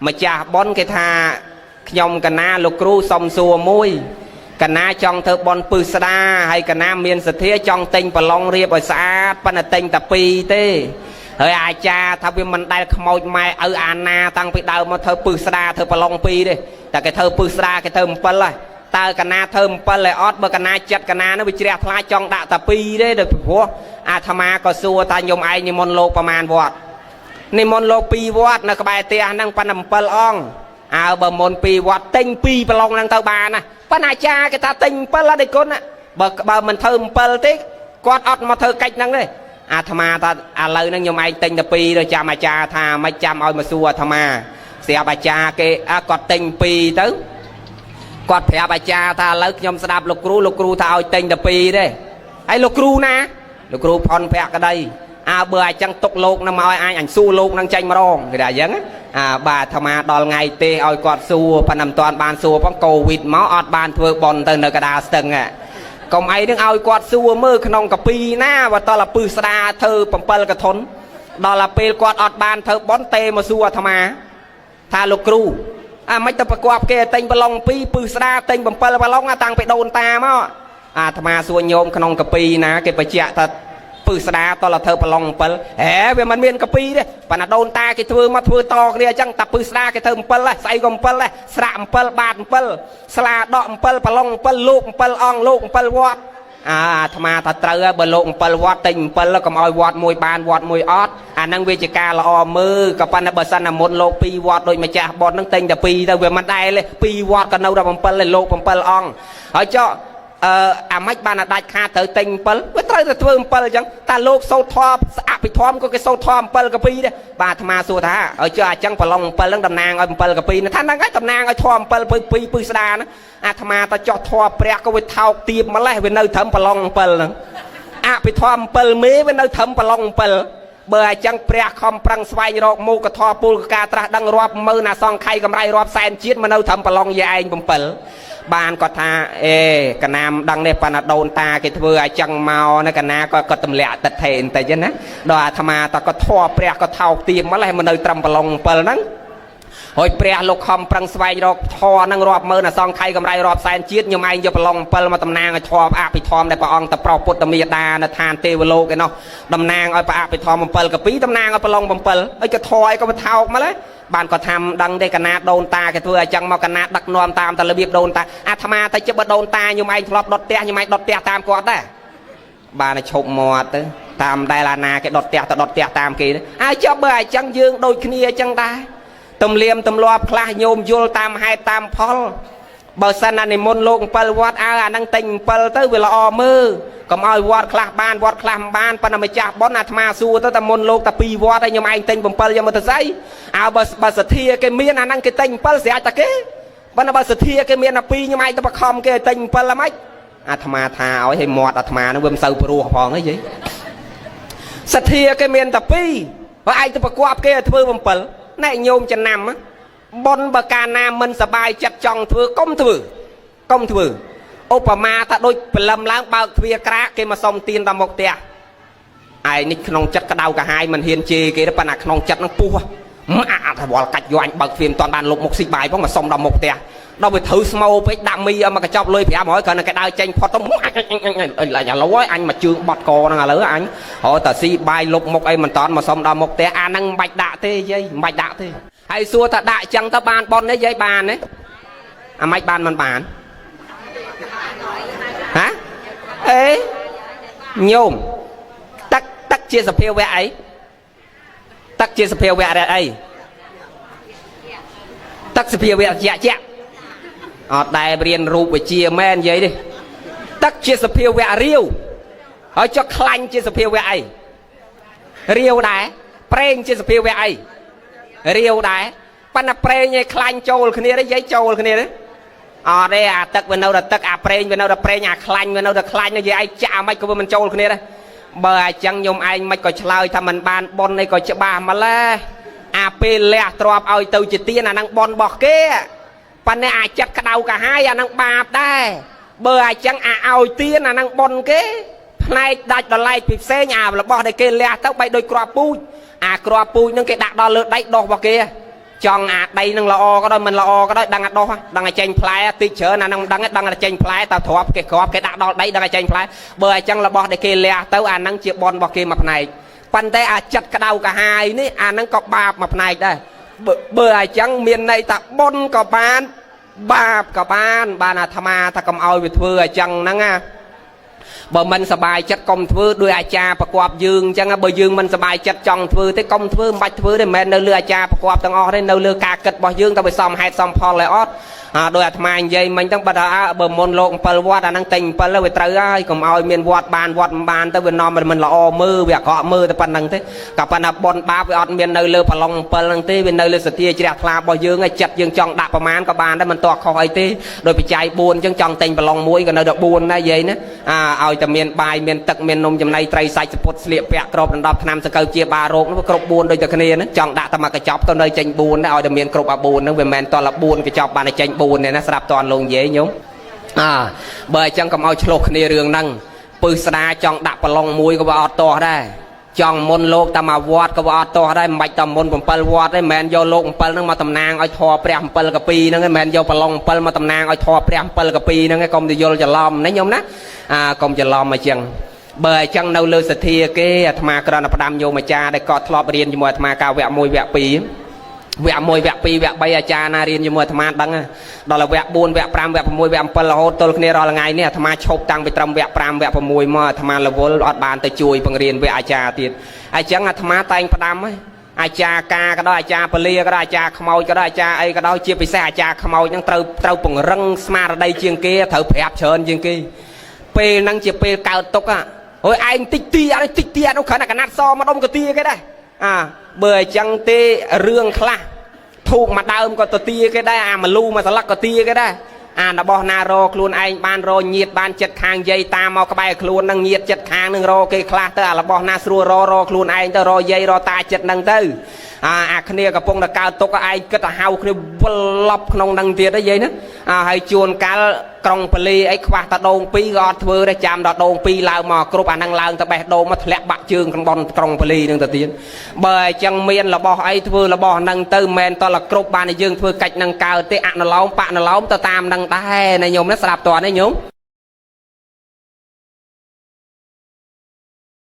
ម្ចាស់ប៉ុនគេថាខ្ញុំកណាលោកគ្រូសុំសួរមួយកណាចង់ធ្វើប៉ុនពឹស្ដាហើយកណាមានសទ្ធាចង់ទិញប្រឡងរៀបឲ្យស្អាតប៉ុន្តែទិញតែពីរទេហើយអាចារ្យថាវាមិនដែលខ្មោចម៉ែឪអាណាតាំងពីដើមមកធ្វើពឹស្ដាធ្វើប្រឡងពីរទេតែគេធ្វើពឹស្ដាគេធ្វើ7ហើយតើកណាធ្វើ7ហើយអត់បើកណាចិត្តកណានោះវាជ្រះថ្លាចង់ដាក់តែពីរទេដោយព្រោះអាត្មាក៏សួរថាញោមឯងនិមន្តលោកប្រមាណវត្តនិមន្តលោកពីរវត្តនៅក្បែរផ្ទះហ្នឹងប៉ុន្តែ7អង្គអើបើមុនពីរវត្តទិញពីរប្រឡងហ្នឹងទៅបានណាប៉ុន្តែអាចារ្យគេថាទិញ7ហ៎ដេចគុណបើមិនធ្វើ7ទេគាត់អត់មកធ្វើកិច្ចហ្នឹងទេអាត្មាថាឥឡូវហ្នឹងខ្ញុំឯងទិញតែពីរទៅចាំអាចារ្យថាមិនចាំឲ្យមកសួរអាត្មាស្រាប់អាចារ្យគេគាត់ទិញពីរទៅគាត់ប្រាប់អាចារ្យថាឥឡូវខ្ញុំស្ដាប់លោកគ្រូលោកគ្រូថាឲ្យទិញតែពីរទេហើយលោកគ្រូណាលោកគ្រូផុនភក្តីអើបើអញ្ចឹងទុកលោកនឹងមកឲ្យអញសួរលោកនឹងចេញម្ដងគេថាអញ្ចឹងអាបាទអាត្មាដល់ថ្ងៃទេឲ្យគាត់សួរប៉ុន្តែមិនទាន់បានសួរផងកូវីដមកអត់បានធ្វើបន់ទៅនៅកដាស្ទឹងកុំអីនឹងឲ្យគាត់សួរមើលក្នុងកាពីណាបើតលពឹសស្ដាធ្វើ7កធនដល់ទៅពេលគាត់អត់បានធ្វើបន់ទេមកសួរអាត្មាថាលោកគ្រូអាមិនទៅប្រកបគេទិញប្រឡង2ពឹសស្ដាទិញ7ប្រឡងតាំងពីដូនតាមកអាត្មាសួរញោមក្នុងកាពីណាគេបញ្ជាក់ថាពឹសស្ដាតលធ្វើប្រឡង7ហេវាមិនមានកពីទេប៉ុន្តែដូនតាគេធ្វើមកធ្វើតគ្នាអញ្ចឹងតែពឹសស្ដាគេធ្វើ7ហ៎ស្អីក៏7ហ៎ស្រាក់7បាត7ស្លាដក7ប្រឡង7លោក7អង្គលោក7វត្តអាអាត្មាថាត្រូវបើលោក7វត្តទិញ7កុំឲ្យវត្តមួយបានវត្តមួយអត់អាហ្នឹងវាជាការល្អមើលក៏ប៉ុន្តែបើសិនណាមុនលោក2វត្តដូចម្ចាស់បនហ្នឹងទិញតែ2ទៅវាមិនដែលទេ2វត្តក៏នៅដល់7ទេលោក7អង្គហើយចុះអឺអាម៉េចបានអាដាច់ខាតត្រូវទិញ7វាត្រូវតែធ្វើ7អញ្ចឹងតាលោកសោតធម៌អភិធម្មក៏គេសោតធម៌7កពីដែរបាទអាត្មាសួរថាឲ្យចុះអញ្ចឹងប្រឡង7ហ្នឹងតំណាងឲ្យ7កពីថាហ្នឹងហើយតំណាងឲ្យធម៌7ពឹសស្ដាហ្នឹងអាត្មាតចោះធម៌ព្រះក៏វាថោកទៀបម្លេះវានៅត្រឹមប្រឡង7ហ្នឹងអភិធម្ម7មេវានៅត្រឹមប្រឡង7បើអញ្ចឹងព្រះខំប្រឹងស្វែងរកមោគធម៌ពលការត្រាស់ដឹងរាប់ម៉ឺនអសង្ខ័យកម្រៃរាប់សែនជាតិមកនៅត្រឹមប្រឡងយាឯង7បានគាត់ថាអេកណាមដឹងនេះប៉ុន្តែដូនតាគេធ្វើឲ្យចឹងមកណាកណាក៏គាត់ទម្លាក់តិថេបន្តិចណាដល់អាត្មាតក៏ធေါ်ព្រះក៏ថោកទៀមម្លេះមកនៅត្រឹមប្រឡង7ហ្នឹងហើយព្រះលោកខំប្រឹងស្វែងរកធរនឹងរាប់ម៉ឺនអសង្ខ័យកម្រៃរាប់សែនជាតិខ្ញុំឯងយកប្រឡង7មកតំណាងឲ្យធរអភិធម្មដែលព្រះអង្គទៅប្រោសពុទ្ធមេដានៅឋានទេវលោកឯណោះតំណាងឲ្យព្រះអភិធម្ម7កពីតំណាងឲ្យប្រឡង7អីក៏ធរអីក៏ថោកម្លេះបានគាត់ថាមិនដឹងទេកណាដូនតាគេធ្វើឲ្យចឹងមកកណាដឹកនាំតាមតែរបៀបដូនតាអាត្មាទៅជិះបើដូនតាខ្ញុំឯងធ្លាប់ដុតផ្ទះខ្ញុំឯងដុតផ្ទះតាមគាត់ដែរបានតែឈប់មាត់ទៅតាមដែលអាណាគេដុតផ្ទះទៅដុតផ្ទះតាមគេហើយចុះបើអញ្ចឹងយើងដូចគ្នាអញ្ចឹងដែរទំលៀមទម្លាប់ខ្លះញោមយល់តាមហេតុតាមផលបើសិនណានិមន្តលោក7វត្តអើអានឹងទិញ7ទៅវាល្អមើលកុំឲ្យវត្តខ្លះបានវត្តខ្លះមិនបានប៉ុន្តែម្ចាស់ប៉ុនអាត្មាសួរទៅតែមុនលោកតែ2វត្តហើយខ្ញុំឯងទិញ7យកមកទៅស្អីអើបើសទ្ធាគេមានអាហ្នឹងគេទិញ7ស្រេចតែគេប៉ុន្តែបើសទ្ធាគេមានតែ2ខ្ញុំឯងទៅបខំគេឲ្យទិញ7ហ្មងអាត្មាថាឲ្យឲ្យមាត់អាត្មាហ្នឹងវាមិនសូវព្រោះផងហីយាយសទ្ធាគេមានតែ2បើឯងទៅប្រកបគេឲ្យធ្វើ7ណែញោមចំណាំប៉ុនបើកាលណាមិនសบายចិត្តចង់ធ្វើកុំធ្វើកុំធ្វើឧបមាថាដូចព្រលឹមឡើងបើកទ្វារក្រាកគេមកសុំទៀនដល់មុខផ្ទះឯងនេះក្នុងចិត្តក្តៅកាហាយមិនហ៊ានជេរគេទេប៉ុន្តែក្នុងចិត្តនឹងពុះអាអត់វល់កាច់យកអញបើកទ្វារមិនតាន់បានលុបមុខស៊ីបាយផងមកសុំដល់មុខផ្ទះដល់វាត្រូវស្មោពេកដាក់មីឲ្យមកកញ្ចប់លុយ500គ្រាន់តែគេដើរចេញផុតទៅអញឥឡូវហើយអញមកជើងបត់កហ្នឹងឥឡូវអញរត់តែស៊ីបាយលុបមុខអីមិនតាន់មកសុំដល់មុខផ្ទះអាហ្នឹងមិនបាច់ដាក់ទេយាយមិនបាច់ដាក់ទេហើយសួរថាដាក់ចឹងទៅបានប៉ុនទេយាយបានទេអាម៉េចបានមិនបានហ៎អេញោមទឹកទឹកជាសភាវៈអីទឹកជាសភាវៈអីទឹកសភាវៈជាជាអត់ដែលរៀនរូបវិទ្យាមែននិយាយទេទឹកជាសភាវៈរាវហើយចុះខ្លាញ់ជាសភាវៈអីរាវដែរប្រេងជាសភាវៈអីរាវដែរប៉ុន្តែប្រេងឯខ្លាញ់ចូលគ្នាទេយាយចូលគ្នាទេអត់ទេអាទឹកវានៅតែទឹកអាប្រេងវានៅតែប្រេងអាខ្លាញ់វានៅតែខ្លាញ់និយាយឯងចាក់មិនក៏វាមិនចូលគ្នាដែរបើអញ្ចឹងខ្ញុំឯងមិនក៏ឆ្លើយថាមិនបានប៉ុនអីក៏ច្បាស់ម្លេះអាពេលលះទ្របឲ្យទៅជាទៀនអាហ្នឹងប៉ុនរបស់គេប៉ុន្តែអាចិត្តក្តៅកាហាយអាហ្នឹងបាបដែរបើអញ្ចឹងអាឲ្យទៀនអាហ្នឹងប៉ុនគេផ្នែកដាច់ដលែកពីផ្សេងអារបស់ដែលគេលះទៅបីដូចគ្រាប់ពូជអាគ្រាប់ពូជហ្នឹងគេដាក់ដល់លើដីដោះរបស់គេ ចង់អាដីនឹងល្អក៏ដោយមិនល្អក៏ដោយដឹងអាដោះដឹងអាចេញផ្លែតិចច្រើនអានឹងមិនដឹងទេដឹងតែចេញផ្លែតើទ្រាប់គេគ្រាប់គេដាក់ដល់ដីដឹងតែចេញផ្លែបើអញ្ចឹងរបស់ដែលគេលះទៅអានឹងជាបនរបស់គេមួយផ្នែកប៉ុន្តែអាចិត្តក្តៅកាហាយនេះអានឹងក៏បាបមួយផ្នែកដែរបើអញ្ចឹងមានន័យថាបុណ្យក៏បានបាបក៏បានបានអាត្មាថាកុំឲ្យវាធ្វើអញ្ចឹងហ្នឹងណាបើមិនសบายចិត្តកុំធ្វើដោយអាចារ្យប្រកបយើងអញ្ចឹងបើយើងមិនសบายចិត្តចង់ធ្វើទេកុំធ្វើមិនបាច់ធ្វើទេមិនមែននៅលើអាចារ្យប្រកបទាំងអស់ទេនៅលើការគិតរបស់យើងតើវាសមហេតុសមផលហើយអត់អាដោយអាត្មានិយាយមិញហ្នឹងបើថាបើមុនលោក7វត្តអាហ្នឹងទិញ7វាត្រូវហើយកុំឲ្យមានវត្តបានវត្តមិនបានទៅវានាំមិនល្អមើលវាអាក្រក់មើលតែប៉ុណ្្នឹងទេក៏ប៉ុន្តែបុណ្យបាបវាអត់មាននៅលើប្រឡង7ហ្នឹងទេវានៅលើសទ្ធាជ្រះថ្លារបស់យើងឯងចិត្តយើងចង់ដាក់ប្រមាណក៏បានដែរមិនតោះខុសអីទេដោយបច្ច័យ4អញ្ចឹងចង់ទិញប្រឡង1ក៏នៅដល់4ដែរយាយណាអាឲ្យតែមានបាយមានទឹកមាននំចំណីត្រីសាច់សពុតស្លៀកពាក់ក្របដណ្ដប់ថ្នាំសង្កូវជាបារោគនោះគ្រប់4ដូចតែគ្នាណាចង់ដាក់តែមកកញ្ចប់ទៅនៅចេញ4ដែរឲ្យតែមានគ្រប់អា4ហ្នឹងវាមិនមែនតល4កញ្ចប់បានតែចេញ4ទេណាស្រាប់តន់លោកនិយាយញោមអាបើអញ្ចឹងកុំឲ្យឆ្លោះគ្នារឿងហ្នឹងពឹសស្ដាចង់ដាក់ប្រឡងមួយក៏វាអត់ទាស់ដែរចង់មុនលោកតែមកវត្តក៏វាអត់ទាស់ដែរមិនបាច់តែមុន7វត្តទេមិនមែនយកលោក7ហ្នឹងមកតំណាងឲ្យធေါ်ព្រះ7កពីហ្នឹងទេមិនមែនយកប្រឡង7មកតំណាងឲ្យធေါ်ព្រះ7កពីហ្នឹងទេកុំទៅយល់ច្រឡំណាញោមណាអាកុំច្រឡំអញ្ចឹងបើអញ្ចឹងនៅលើសទ្ធាគេអាត្មាគ្រាន់តែផ្ដាំញោមអាចារ្យដែលក៏ធ្លាប់រៀនជាមួយអាត្មាកាលវគ្គ1វគ្គ2វគ្គ1វគ្គ2វគ្គ3អាចារ្យណារៀនជាមួយអាត្មាដឹងដល់វគ្គ4វគ្គ5វគ្គ6វគ្គ7រហូតទល់គ្នារាល់ថ្ងៃនេះអាត្មាឈប់តាំងពីត្រឹមវគ្គ5វគ្គ6មកអាត្មារវល់អត់បានទៅជួយបង្រៀនវគ្គអាចារ្យទៀតអញ្ចឹងអាត្មាតែងផ្ដាំហ្នឹងអាចារ្យកាក៏ដោយអាចារ្យពលាក៏ដោយអាចារ្យខ្មោចក៏ដោយអាចារ្យអីក៏ដោយជាពិសេសអាចារ្យខ្មោចហ្នឹងត្រូវត្រូវពង្រឹងស្មារតីជាងគេត្រូវប្រាប់ច្រើនជាងគេពេលហ្នឹងជាពេលកើតទុកហ៎យឯងតិចទីអត់តិចទីអត់គ្រាន់តែកណាត់សមកដុំកទាគេដែរអាបើអញ្ចឹងទេរឿងខ្លះធូកមួយដើមក៏ទៅទាគេដែរអាមលូមួយស្លឹកក៏ទាគេដែរអារបស់ណារខ្លួនឯងបានរញៀតបានចិត្តខាងយាយតាមមកក្បែរខ្លួននឹងញៀតចិត្តខាងនឹងរគេខ្លះទៅអារបស់ណាស្រួលររខ្លួនឯងទៅរយាយរតាចិត្តនឹងទៅអាអាគ្នាកំពុងតែកើតទុកឯងគិតទៅហៅគ្នាវល់ឡប់ក្នុងនឹងទៀតហីយាយណាអាហើយជួនកាលក្រុងពលីអីខ្វះតាដូងពីរក៏អត់ធ្វើដែរចាំដល់ដូងពីរឡើងមកគ្រប់អានឹងឡើងទៅបេះដូងមកធ្លាក់បាក់ជើងក្នុងបនក្រុងពលីនឹងទៅទៀតបើអញ្ចឹងមានរបស់អីធ្វើរបស់នឹងទៅមិនតលគ្រប់បានឲ្យយើងធ្វើកិច្ចនឹងកើតទេអនុលោមបនុលោមទៅតាមនឹងដែរណាញោមណាស្ដាប់តើណាញោម។